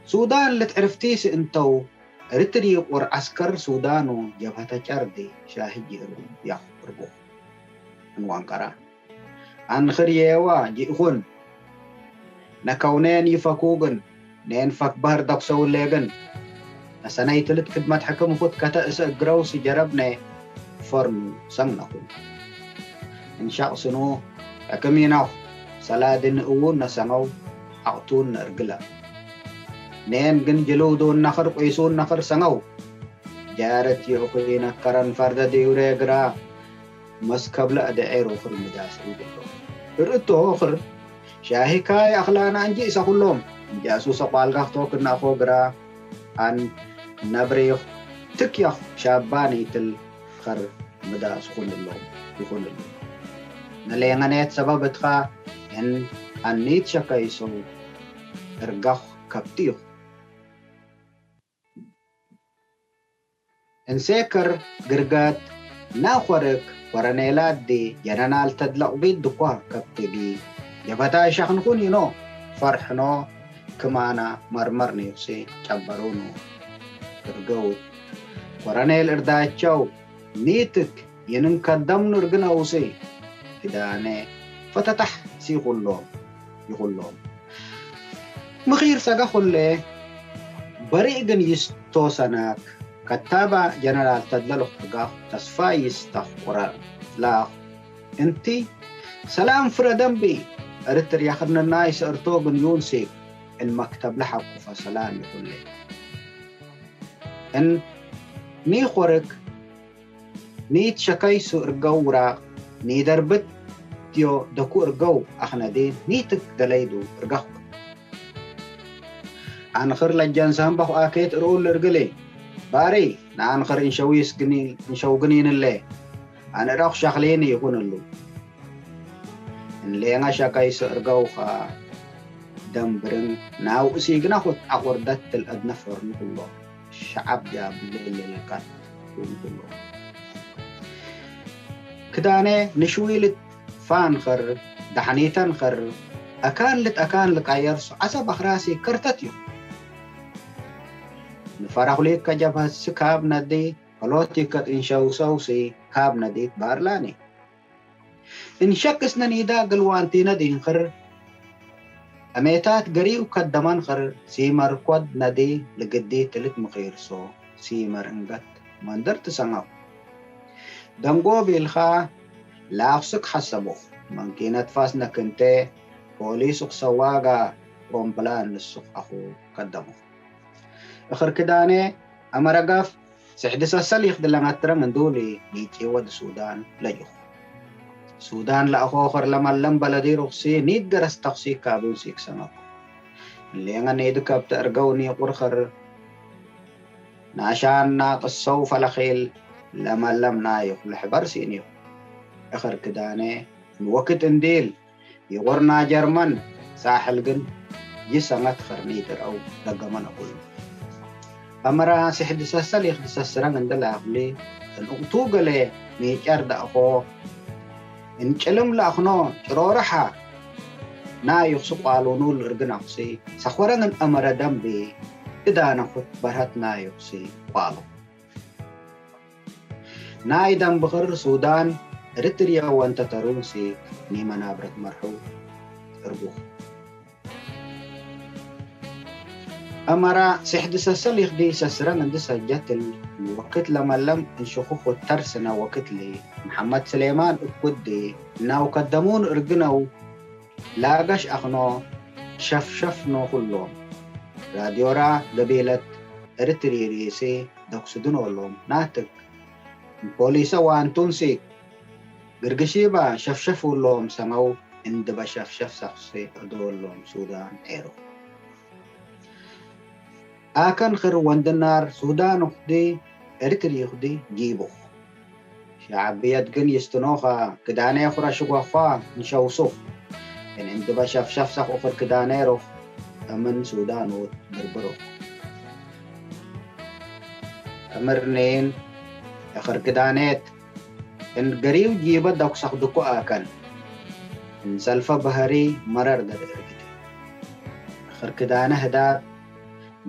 ሱዳን ልትዕርፍቲስ እንተው እርትሪ ቁር ዐስከር ሱዳኑ ጀብሀተ ጨርዲ ሻህጂ እሩ ያኽ እርጉ። እንዋንቀራ አንኽር የዋ ጂእኹን ነከውኔን ይፈኩግን ኔን ፈክ በህር ደኩሰውሌግን ነሰነይ ትልት ክድመት ሕክም እኹት ከተ እሰ እግረውሲ ጀረብነ ፈርኑ ሰንግነኹ። እንሻቅ ስኑ ሕክም ይነኹ ሰላድን እዉን ነሰንገው ዐቅቱን ነእርግለ። ኔን ግን ጅሉዱን ነኽር ቁይሱን ነኽር ሰንገው። ጃረት ይእኹይ ነከረን ፈርደ ዲውሬ ግራ መስከብለ እደዔ ሮኽር ምዳስ እንግሎ። እርእ ቶኽር ሻሂካይ አኽላና እንጂ እሰ ኩሎም እንጃሱ ሰቋልጋኽ ቶክና ኾ ግራ አን ነብሬኽ ትክያኽ ሻባን ይትል ኸር ምዳስ ኹንሎም ይኹንሎም። ነሌንገኔት ሰበብ እትኻ እን አኒት ሸከይሶ እርጋኽ ከብቲኹ። Эн ሴክር ግርገት ናኾርክ ኮረኔላትዲ ጀነራል ተድላ ዑቢድ ድኳ ከብትጊ ጀበታ ይሸኽንኹን ይኖ ፈርሕኖ ክማና መርመር ኒውሲ ጨበሩኑ። እርገውት ኮረኔል እርዳቸው ኒትክ ይንን ከደምኑ እርግነውሲ ክዳኔ ፈተታሕ ሲኹሎም ይኹሎም። ምኺር ሰገኹሌ በሪእ ግን ይስቶ ሰናክ ከታባ ጀነራል ተድለ ሉኽትጋኽ ተስፋ ይስተኽ ቁረር ላኽ። እንቲ ሰላም ፍረ ደምቢ እርትርያ ኽርንናይ ስእርቶ ግን ዩንሲክ እን መክተብ ለሐቁፈ ሰላም ይኹሌ። እን ኒኾርክ ኒት ሸከይሱ እርገው ውራቅ ኒደርብት ዲዮ ደኩ እርገው አኽነዲ ኒትክ ደለይዱ እርገኽኩ። አንኽር ለጀንሰህም በኹ አኬት እርኡል እርግሊ ባሪ ነአንኽር እንሸዊስ ግኒ እንሸው ግኒንለ አንእረኹ ሸኽሊኒ ይኹንሉ። እንሌንገ ሸከይሱ እርገው ኸ ደንብርን ናው እሲግና ኹት አቁርደት ትል እድነ ፈርኑ ኩሎ ሸዓብ ጃብሌ ለልቀት ኩሎ ክዳኔ ንሽዊልት ፋንኽር ዳሕኒተንኽር አካን ልት አካን ልቃየርሱ ዐሰብ አኽራሲ ከርተት እዩ። ንፈረኹሊት ከጀብሀት ስካብ ነዲ ፖለቲከት እንሸውሰውሲ ካብ ነዲት ባርላኒ እንሸክስነ ኒዳ ግልዋንቲነ ዲንኽር አሜታት ገሪው ከደመንኽር ሲመር ኮድ ነዲ ልግዲ ትልት ምኺርሶ ሲመር እንገት መንደር ትሰንገው። ደንጎ ቢልኻ ላኽስክ ሐሰቡኽ መንኪነት ፋስ ነክንቴ ፖሊስ ኽሰዋጋ ሮምፕላን ንሱኽ አኹ ከደሙኽ። እኽር ክዳኔ አመረጋፍ ስሕዲ ሰሰል ይኽድለንገትረን እንዱሊ ኒጭ ወድ ሱዳን ለጅኹ። ሱዳን ለአኾኽር ለመለም በለዲ ሩኽሲ ኒት ገረስ ተኹሲ ካቡን ሲክሰመኩ። እሌንገ ኒድ ከብተ እርገው ኒቁርኽር ናሻን ናቅሰው ፈለኺል ለመለም ናይኹ ለሕበር ሲኒኹ። እኽር ክዳኔ ንወክት እንዲል ይቁርና ጀርመን ሳሕል ግን ይሰመት ኽርኒ ድርአው ደገመነ ኩሉ። አመራ ስሕድ ሰሰል ይኽድ ሰስረን እንደ ላኹሊ እንኡቅቱ ገሌ ሚጨር ደአኾ እንጭልም ለአኽኖ ጭሮረሓ ናዩኽሲ ቋሉኑ ልእርግን አኹሲ ሰኾረን እን አመረ ደንቢ እዳነኹት በርሀት ናዩኽሲ ቋሉ። ናይ ደንብኽር ሱዳን፣ እርትርየ ወንተ ተሩንሲ ኒመናብረት መርሑ እርጉኽ። አመራ ስሕድ ሰሰል ይኽዲ ሰስረን እንዲ ሰጀትል ወክት ለመለም እንሽኹኹ ተርስነ ወክትሊ መሐመድ ስሌማን እኩዲ እናው ከደሙን እርግነው ላገሽ አኽኖ ሸፍሸፍኖ ኩሎም ራድዮራ ገቢለት እርትሪ ሪሲ ደኩስድኖሎም ናትግ ፖሊሰ ዋንቱንሲ ግርግሺባ ሸፍሸፍ ውሎም ሰመው እንድበ ሸፍሸፍ ሰኽሲ እዶሎም ሱዳን ዔሮ። አከን ኽር ወንድናር ሱዳን ኡኽዲ እርትሪ ኡኽዲ ጊቡኽ። ሸዕብየት ግን ይስትኖኻ ክዳኔ ኹረ ሽጓዃ እንሸውሱኽ። እን እንድበ ሸፍሸፍ ሰኽ ኡኽር ክዳኔ ሮኽ እምን ሱዳን ኡት ብርብሮኽ። እምርኒን እኽር ክዳኔት እን ገሪው ጂበ ደኩሰኽ ድኮ አከን። እን ሰልፈ በሀሪ መረር ደር እርግቲ። እኽር ክዳነ ህዳት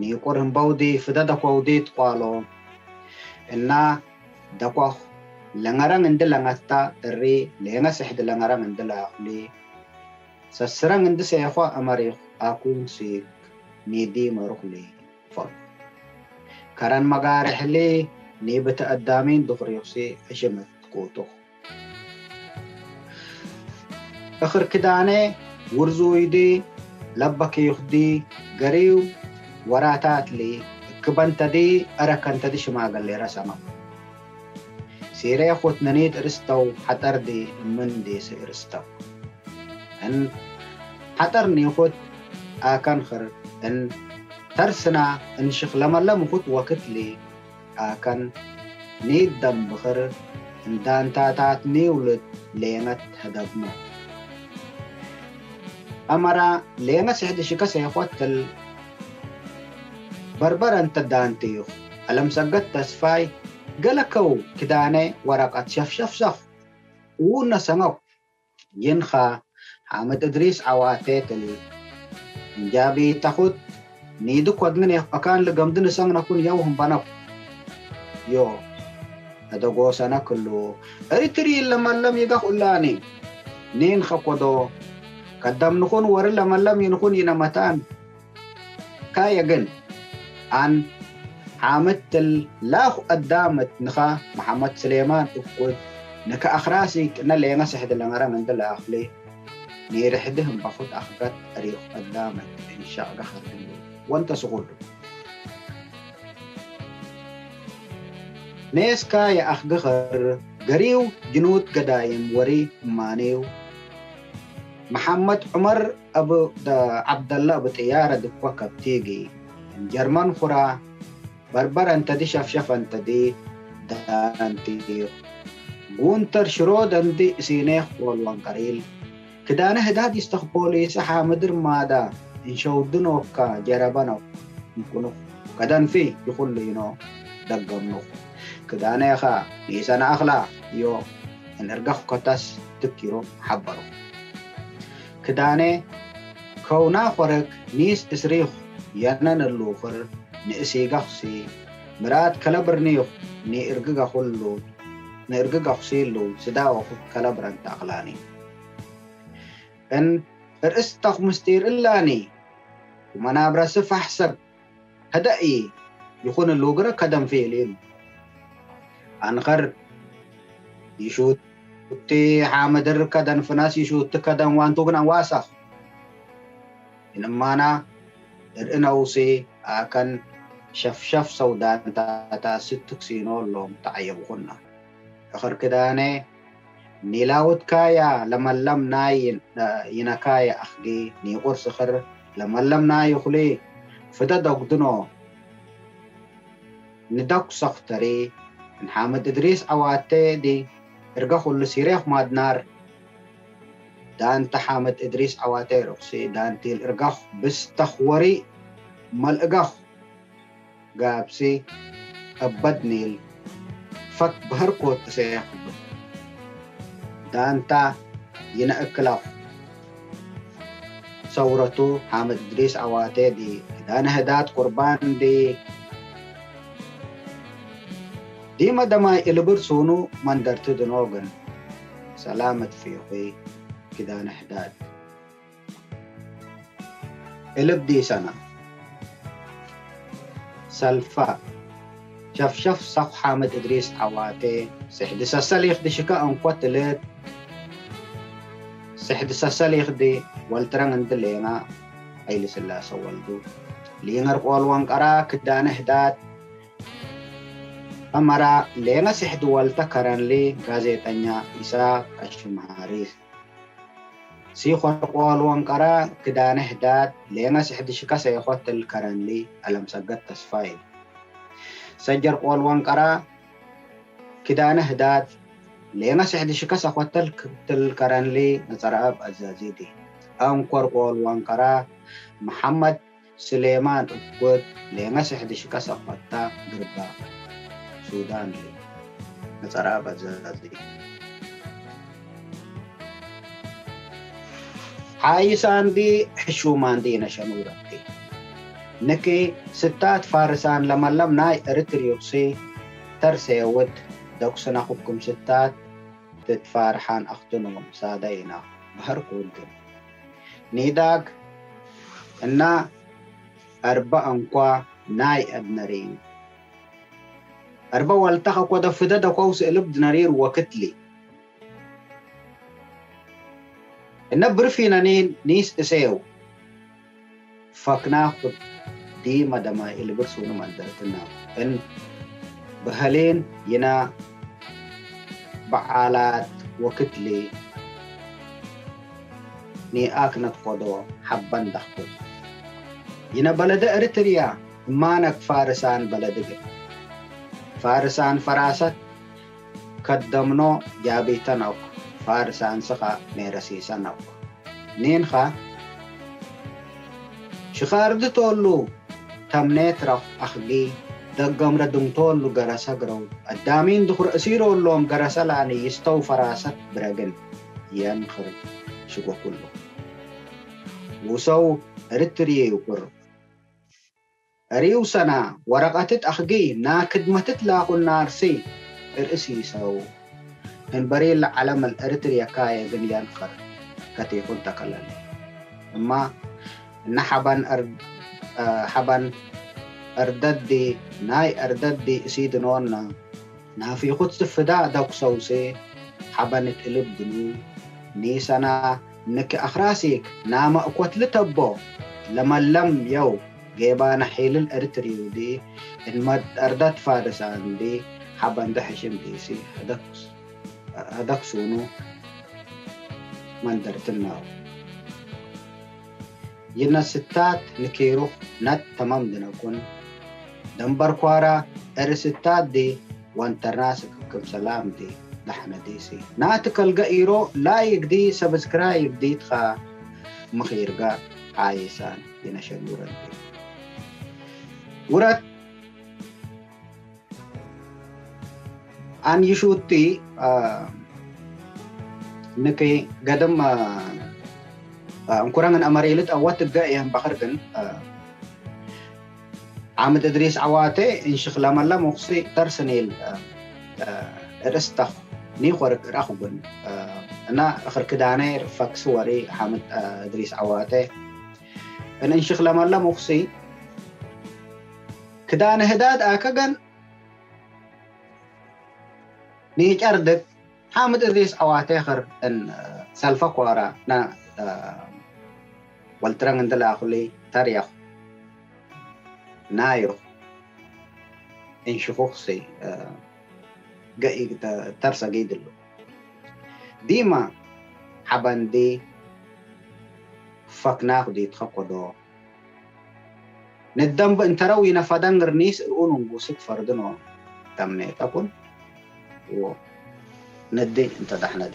ኒቁር ህምበውዲ ፍደ ደኮውዲት ቋሎ። እና ደኳኽ ለንገረን እንድ ለንገታ እሪ ሌንገ ስሕድ ለንገረን እንድ ላኹሊ ሰስረን እንድ ሴኳ አመሪኽ አኩን ሲክ ኒዲ መሩኽሊ ፈሩ። ከረን መጋርሕሊ ኒብተ አዳሚን ዱኽሪኽሲ ሕሽምት ቁጡኽ። እኽር ክዳነ ውርዙይዲ ለበኪዩኽዲ ገሪው ወራታትሊ እክበንተዲ አረከንተዲ ሽማገሌ ረሰመ። ሲሬ ኹት ነኒት እርስተው ሐጠርዲ እምን ዲስ እርስተው። እን ሐጠር ኒኹት አከን ኽር እን ተርስና እንሽኽ ለመለም ኹት ወክትሊ አከን ኒት ደንብኽር እንዳንታታት ኒውልድ ሌንገት ህደብኖ። አመራ ሌንገ ስሕድ ሽከ ሴኾትል በርበር እንተ ዳንትዩኽ አለምሰገድ ተስፋይ ገለ ከው ክዳነ ወረቀት ሸፍሸፍ ሰኽ ኡነ ሰነው ይንኻ ሓምድ እድሪስ ዐዋቴ ትል እንጃቢተኹት ኒድክ ወድንን ኤፋካን ልገምድን እሰንግነኩን የውህም በነኩ ዮ። እደጎ ሰነክ እሉ እሪትሪ ለመለም ይገኽ ኡላኒ ኒን ኸኮዶ ከደምንኹን ወሪ ለመለም ይንኹን ይነመታን ካየ ግን አን ሓምድ ትል ላኹ አዳምት ንኻ መሓመድ ስሌማን እኩል ንካ አኽራሲ ቅነ ሌንገ ስሕድ ለመረን እንድ ለአኽሊ ኒርሕድህም በኹት አኽገት እሪኹ አዳምት እንሻቅ ገኸር እሉ ወንተ ስኹሉ ኔስካ የአኽግኽር ገሪው ጅኑድ ገዳይም ወሪ እማኔው መሓመድ ዑመር እብ ደ-፣ ዐብደላ እብ ጥያረ ድኮ ከብቲጊ ጀርመን ኹራ በርበር እንተዲ ሸፍሸፍ እንተዲ ዳንቲር ጉንተር ሽሮድ እንዲ እሲኔኽ ቆል ወንቀሪል ክዳነ ህዳድ ይስተኽ ፖሊስ ሓምድር ማዳ እንሸውድኖካ ጀረበኖ እንኩኑኽ ከደንፊ ይኹልይኖ ደገምኑኽ ክዳኔኻ ኒሰነ አኽላ ዮ እንእርገኽ ኮተስ ትኪሮ ሐበሩኽ ክዳኔ ከውና ኾረክ ኒስ እስሪኽ የነን እሉኽር ንእሲገኽሲ ምራት ከለብርኒኽ ኒእርግገኹሉ ንእርግገኹሲሉ ስዳወኹ ከለብረን ተአኽላኒ እን እርእስተኹ ምስጢር እላኒ ወመናብረሲ ፋሕሰብ ከደኢ ይኹን እሉ ግረ ከደንፊ እሊም አንኸር ይሹቲ ሓምድር ከደንፍናስ ይሹቲ ከደን ዋንቱ ግን አንዋሳኽ ይንማና እርእነውሲ አከን ሸፍሸፍ ሰውዳንታታ ስትክሲኖ እሎም ተዐየብኹና እኽር ክዳኔ ኒላውትካያ ለመለም ናይ ይነካየ አኽጊ ኒቁር ስኽር ለመለም ናይ እኹሊ ፍደ ዶግድኖ ንደኩ ሰኽተሪ እንሓምድ እድሪስ ዐዋቴ ዲ እርገ ኹሉ ሲሬኽ ማድናር ዳንተ ሓምድ እድሪስ ዐዋቴ ርኹሲ ዳንቲል እርገኽ ብስተኽ ወሪ መልእገኽ ጋብሲ እበድ ኒል ፈክ በህር ኮት እሰየኽብ ዳንታ ይነእክለፍ ሰውረቱ ሓምድ እድሪስ ዐዋቴ ዲ ክዳነ ህዳት ቁርባን ዲ ዲመ ደማይ እልብር ሱኑ መንደርቲ ድኖግን ሰላመት ፊኺ ክዳነ ህዳት እልብ ዲሰና ሰልፋ ሸፍሸፍ ሰኹ ሓምድ እድሪስ ዐዋቴ ስሕድ ሰሰሊኽ ድሽከ እንኮ ትልት ስሕድ ሰሰሊኽ ዲ ወልትረን እንድ ሌና ሀይለ ስላሰ ወልዱ ሊንገር ቆል ወንቀራ ክዳነ ህዳት አመራ ሌና ስሕድ ወልተ ከረንሊ ጋዜጠኛ ኢሳቅ አሽምሃሪስ ሲኾር ቆል ወንቀራ ክዳነ ህዳት ሌና ስሕድ ሽከ ሰይኾ ትል ከረንሊ አለምሰገድ ተስፋይ ሰጀር ቆል ወንቀራ ክዳነ ህዳት ሌና ስሕድ ሽከ ሰይኾ ትል ከረንሊ ነጸረአብ አዛዚዲ አንኮር ቆል ወንቀራ መሐመድ ስሌማን እኩት ሌንገ ስሕድ ሽከ ሰኸታ ግርባ ሱዳን ሊ ነጸራ በዛዚ ሓይሳንዲ ሕሹማንዲ ነሸኑ ረብቲ ንኪ ስታት ፋርሳን ለመለም ናይ እርትርዩክሲ ተርሴውት ደኩስና ኩኩም ስታት ትትፋርሓን አኽትኖም ሳዳይና በህር ኩልግን ኒዳግ እና አርበ እንኳ ናይ አድነሪን አርበ ወልተኸ ኮደ ፍደደ ኮውስ እልብ ድነሪር ወክትሊ እነ ብርፊነኒን ኒስ እሴው ፈክናኹ ዲመ ደማይ እልብር ሱኑ መንደርትና እን በሀሌን ይና በዓላት ወክትሊ ኒአክነት ኮዶ ሐበን ዳኽኩት ይነ በለደ እርትርያ እማነክ ፋርሳን በለድግ ፋርሳን ፈራሰት ከደምኖ ጃቢተነኩ ፋርሳን ስኻ ሜረሲሰነኩ ኒንኻ ሽኻርድ ቶሉ ተምኔት ረኽ አኽጊ ደገምረ ድንግቶሉ ገረሰ ግረው፣ አዳሚን ድኹር እሲሮሎም ገረሰ ላኒ ይስተው ፈራሰት ብረግን የንኽር ሽጎ ኩሉ። ውሰው እርትርየ ይኩር። እሪው ሰና ወረቀትት አኽጊ ናክድመትት ላኩን ናርሲ እርእሲ ሰው። ህንበሪ ለዓለም እርትርየ ካየ ግን የንኽር ከቲኩን ተከለል። እማ እነ ሐበን እር-፣ እ፣ ሐበን እርደዲ፣ ናይ እርደዲ እሲድኖና፣ ናፊኩት ስፍዳ ደኩሰውሴ፣ ሐበንት እልብ ድኑ፣ ኒሰና ንክ አኽራሲክ፣ ናመ እኮት ልተቦ፣ ለመለም የው፣ ጌባና ሒልል እርትሪውዲ፣ እንመድ እርደት ፋደሳንዲ፣ ሐበን ደሕሽም ዲሲ፣ አደኩስ-፣ አደኩሱኑ፣ መንደርትናው። ይነ ስታት ንኬሩኽ ነት ተመም ድነኩን። ደንበር ኳራ እር ስታት ዲ ወንተርናስ ክም ሰላም ዲ ዳሕነ ዲሲ። ናት ከልገ ኢሮ ላይክ ዲ ሰብስክራይብ ዲ ትኻ ምኺርጋ ሓይሳን ይነ ሸኑረን ዲ። ውረት አን ይሹቲ፣ አ፣ ንኪ ገደም፣ አ፣ አ፣ እንኩረን እመሪልት አወት እገ ይህን በኽር ግን፣ አ፣ ዓምድ እድሪስ ዓዋቴ እንሽኽ ለመለም ኡኽሲ ተርስኒል፣ አ፣ አ፣ ርእስተኽ ኒኾርክ ራኹ ግን፣ አ፣ እና እኽር ክዳኔ ፈክስ ወሪ ዓምድ፣ አ፣ እድሪስ ዓዋቴ እን እንሽኽ ለመለም ኡኽሲ ክዳነ ህዳድ አከ ገን ኒጨርድግ ሓምድ እድሪስ ዐዋቴ ኽር እን ሰልፈ ኳራ ና፣ እ፣ ወልትረን እንድላኹሊ ተርየኽ ናዮኽ እንሽኹኽሲ፣ እ፣ ገኢ ተ-፣ ተርሰ ገይድሉ። ዲማ ሐበንዲ ፈክናኹ ዲትኸ ኮዶ ንደንብ እንተረው ይነፈደን ግርኒስ እኡ ንንጉስክ ፈርድኖ ተምኔጠኩን ወነዲ እንተ ዳሕነዲ።